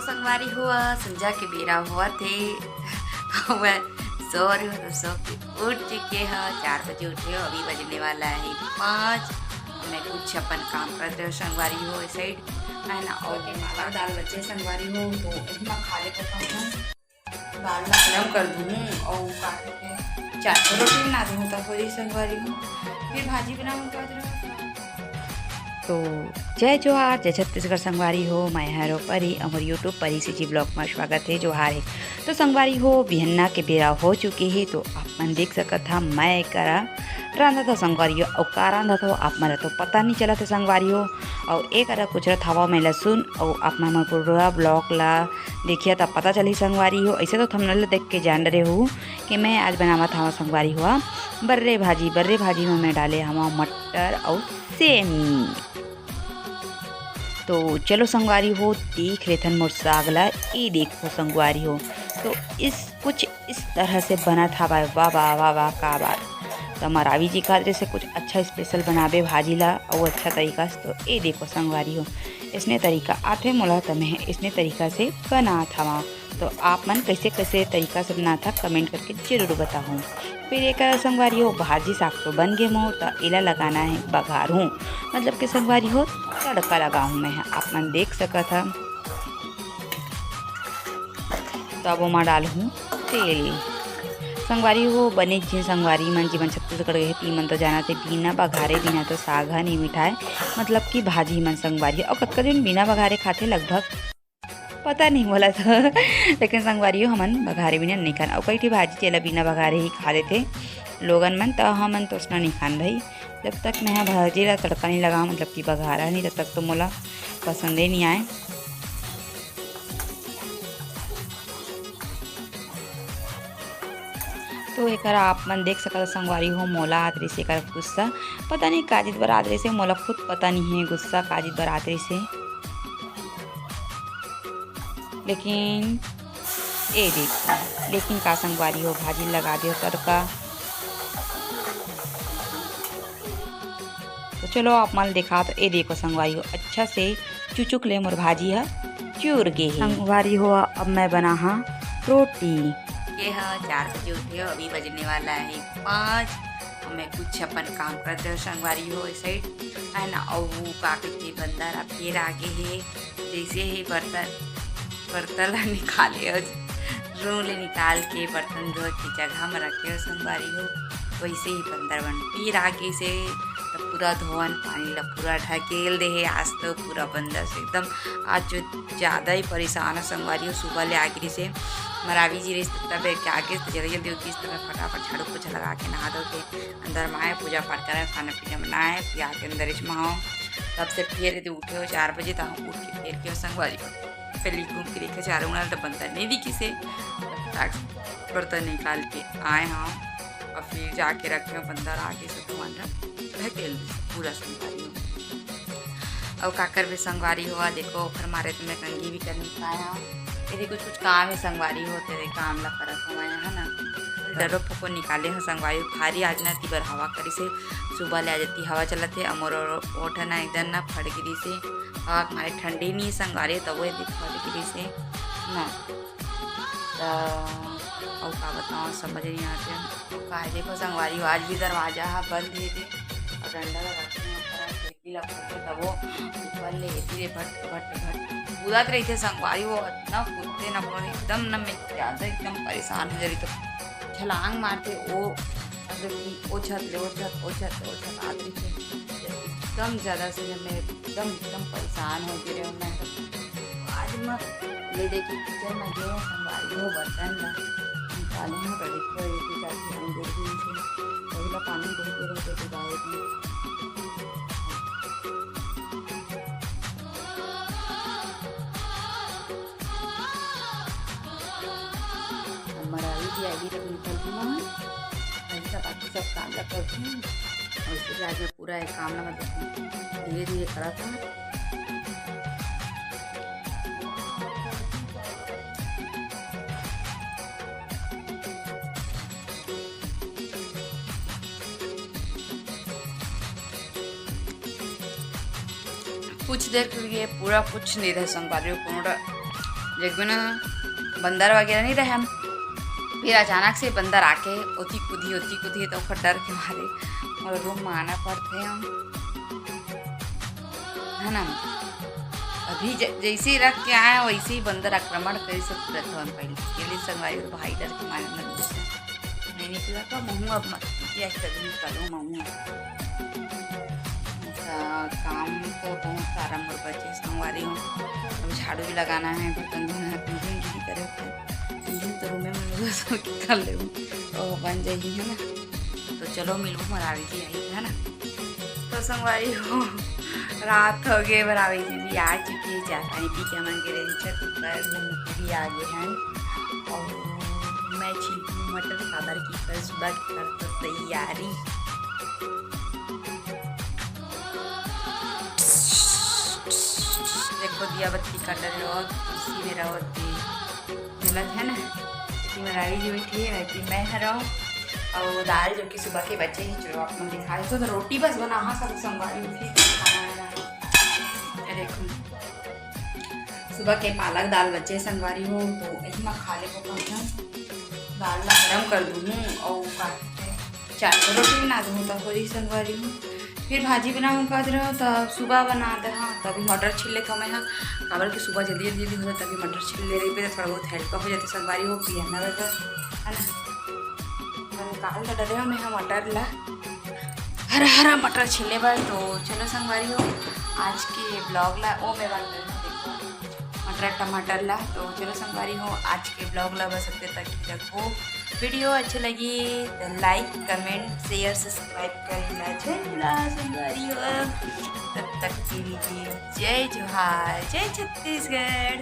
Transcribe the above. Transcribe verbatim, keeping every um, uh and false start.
संगवारी हो, संझा के बेरा होवत हे। मैं सो रहे हो तो सो के उठ चुके हो, चार बजे उठे हो, अभी बजने वाला है पाँच। मैं कुछ अपन काम करते हो संगवारी हो, इस साइड है ना। और दाल बचे संगवारी हो तो इतना खा ले पता हूँ। दाल ला गरम कर दूँ और काट के चार ठो रोटी बना दूँ, तब होही संगवारी हो। फिर भाजी बनाऊँ का। तो जय जोहार, जय छत्तीसगढ़ संगवारी हो, मैं हरो परी, हमर YouTube परी सीजी ब्लॉग में स्वागत है। जोहार है। तो संगवारी हो, बिहन्ना के बेरा हो चुके है, तो आप मन देख सकत हा, मैं करा रांधत हो संगवारी हो, अउ का रांधत हो आप मन तो पता नहीं चलत है संगवारी हो। अउ ए करा कुचरत हवा में लहसुन, अउ आप मन पूरा ब्लॉग ला देखिया तब पता चली संगवारी हो। ऐसे तो थंबनेल देख के जान रहे हो कि मैं आज बनावत हवा संगवारी हो बर्रे भाजी। बर्रे भाजी में मैं डाले हवा मटर अउ सेमी। तो चलो संगवारी हो, देख लेथन मोर साग ला। ए देखो संगवारी हो, तो इस कुछ इस तरह से बनत हवय। वाह, वाह, वाह, वाह, का बात। तो मरावी जी कहत रहिसे कुछ अच्छा स्पेशल बनाबे भाजी ला, अउ अच्छा तरीका से। तो ए देखो संगवारी हो, इसने तरीका आथे मोला, त मैं इसने तरीका से बनात हवा। तो आप मन कैसे कैसे तरीका से बनात हा, कमेंट करके जरूर बताहू। फिर एक संगवारी हो, भाजी साग तो बन गे मोर, त एला लगाना है बघार हूँ, मतलब कि संगवारी हो, तड़का लगाहूँ मैं ह। आप मन देख सकत हा। तो अब ओमा डालहूँ तेल। संगवारी हो, बने झिन संगवारी मन, जीवन छत्तीसगढ़ गए, ती मन तो जाना थे, बिना बघारे बिना तो साग ह नहीं मिठाए, मतलब कि भाजी मन संगवारी। और कतका दिन बिना बघारे खाथे लगभग, पता नहीं मोला तो। लेकिन संगवारी हो, हमन बघारे बिना नहीं खान। और कई ठे भाजी जेला बिना बघारे ही खा लेथे लोगन मन, तो हमन तो उसना नहीं खान भाई। जब तक मैं भाजी ला तड़का नहीं लगाऊँ, मतलब कि बघारा नहीं, तब तक तो मोला पसंद ही नहीं आए। तो एकर आप मन देख सकत संगवारी हो, मोला आत रहिसे एकर गुस्सा, पता नहीं का चीज बर आत रहिसे, मोला खुद पता नहीं है गुस्सा का चीज बर आत रहिसे। लेकिन ए देख, लेकिन का संगवारी हो, भाजी लगा दे तड़का। तो चलो आप मन दिखा, तो ए देखो संगवारी हो, अच्छा से चुचुक ले मोर भाजी ह चूर गे हे। संगवारी हो, अब मैं बनाहा रोटी। ये ह चार बजे उठे हो, अभी बजने वाला है पाँच। अब मैं कुछ अपन काम करते हो संगवारी हो, इस साइड है ना। और वो का कहिथे, बंदर अब फिर आगे है, जैसे ही बर्तन, बर्तन ला निकाले हो, रूम ले निकाल के बर्तन धोए के जगह में रखे हो संगवारी हो, वैसे ही बंदर बन फिर आगे से तो पूरा धोवन पानी ला पूरा ढकेल दे हे। आज तो पूरा बंदर से एकदम, आज जो ज्यादा ही परेशान है संगवारी हो। सुबह ले आगे से मरावी जी रहिस, तब के आगे से जल्दी जल्दी उठिस, तब फटाफट झाड़ू पोछा लगा के नहा धो के अंदर में आए, पूजा पाठ करे, खाना पीना बनाए, फिर आके अंदर में आओ। तब से फिर यदि उठे हो चार बजे, तो हम उठ के फिर के संगवारी हो पहले घूम के देखे चारों ओर, तो बंदर नहीं दिखिस हे। फटाक से बर्तन निकाल के आए हम और फिर जाके रखे हो बंदर आगे से, तो मन ढकेल दिस पूरा संगवारी हो। और काकर भी संगवारी हो, देखो, ओखर मारे तो मैं कंघी भी कर नहीं पाया। यदि कुछ कुछ काम है संगवारी हो, तेरे काम ला करत हूँ मैं, है ना। डरो फोको निकाले हो संगवारी हो, भारी आज ना तीबर हवा करिस हे, सुबह ले आज इतनी हवा चलत हे, अमर ओठ ना एकदम ना फट गिरिस हे, हवा के मारे ठंडी नहीं संगवारी, तब वो यदि फट गिरिस हे ना। त अउ का बताओ, समझ नहीं आते। अउ का है, देखो संगवारी हो, आज भी दरवाजा हा बंद हे दे, और डंडा लगा के यहाँ पर खिड़की ला खोल के तबो ऊपर ले एती ले भट भट भट कूदत रहिथे संगवारी हो, इतना कूदथे ना, पूरा एकदम ना, मैं ज्यादा एकदम परेशान हो जा रही, तो छलांग मारथे ओ, मतलब कि ओ छत ले ओ छत, ओ छत ले ओ छत आत रहिथे, एकदम ज्यादा से मैं एकदम एकदम परेशान हो गे रहे हूँ मैं। आज मैं ले दे के किचन में गए, संगवारी हो बर्तन ला निकाले हूँ, रड़क रहे थे, ताकि हम गिर गई थे। वही ला पानी दे के रहे थे, गाय भी। मरावी जी आएगी तो निकल दूंगा मैं। ऐसा बाकी सब काम ला करती हूँ। और इसके बाद में पूरा एक काम ना, मतलब धीरे धीरे करा था। कुछ देर के लिए पूरा कुछ नहीं रहे संगवारी हो, कोनो डा-, देखबे ना, बंदर वगैरह नहीं रहे हम। फिर अचानक से बंदर आके ओती कूदी, ओती कूदी, तो ओकर डर के मारे मोला रूम में आना पड़थे हम, है ना। अभी ज-, जैसे ही रख के आए, वैसे ही बंदर आक्रमण करे से तुरंत हम पहले निकले संगवारी, और भाई डर के मारे मन नहीं निकला। तो महूँ अब मत निकलूँ, महूँ। अच्छा, काम तो बहुत सारा मोर बचे संगवारी हो। अब झाड़ू भी लगाना है, बर्तन धोना है, क्लीनिंग भी करे थे। क्लीनिंग तो रूमे में मिलो सब कर ले, तो बन जाएगी, है ना। तो चलो मिलबो, मोर रावी जी आई है ना। तो संगवारी हो, रात हो गए, मोर रावी जी भी आ चुकी है, चाय पानी पी के हमन के रेंचर कुकर में भी आ गए हैं। और मैं छीलती हूँ मटर, काबर की कल सुबह की कर तो तैयारी। देखो दिया बत्ती का डर और कुर्सी में रहो दी जलत है ना, कि मराई जी बैठी है कि मैं हरो। और दाल जो कि सुबह के बचे ही, चलो आप मन दिखा दो। तो रोटी बस बना, हाँ, सब संगवारी उठी खाना है। ये देखो सुबह के पालक दाल बचे संगवारी हो, तो यही मैं खा लेबो। दाल ला गरम कर दूँ और का चार रोटी बना दूँ, तो हो रही संगवारी हो। फिर भाजी बनाऊँ का रहो, तो सुबह बना दे। हाँ, तभी मटर छील लेता मैं, हाँ, काबर कि सुबह जल्दी जल्दी होता, तभी मटर छील ले रही पे, तो थोड़ा बहुत हेल्प हो जाती संगवारी हो, पिया ना रहता, है ना। हम काल तो डरे हो मैं, हाँ, मटर ला, हरा हरा मटर छीले बर। तो चलो संगवारी हो, आज के ब्लॉग ला ओ मैं बात करूँ, देखो मटर टमाटर ला। तो चलो संगवारी हो, आज के ब्लॉग ला बस इतने तक ही रखो। वीडियो अच्छी लगी तो लाइक, कमेंट, शेयर, सब्सक्राइब कर लेना चैनल ला संगवारी हो। तब तक के लिए जय जोहार, जय छत्तीसगढ़।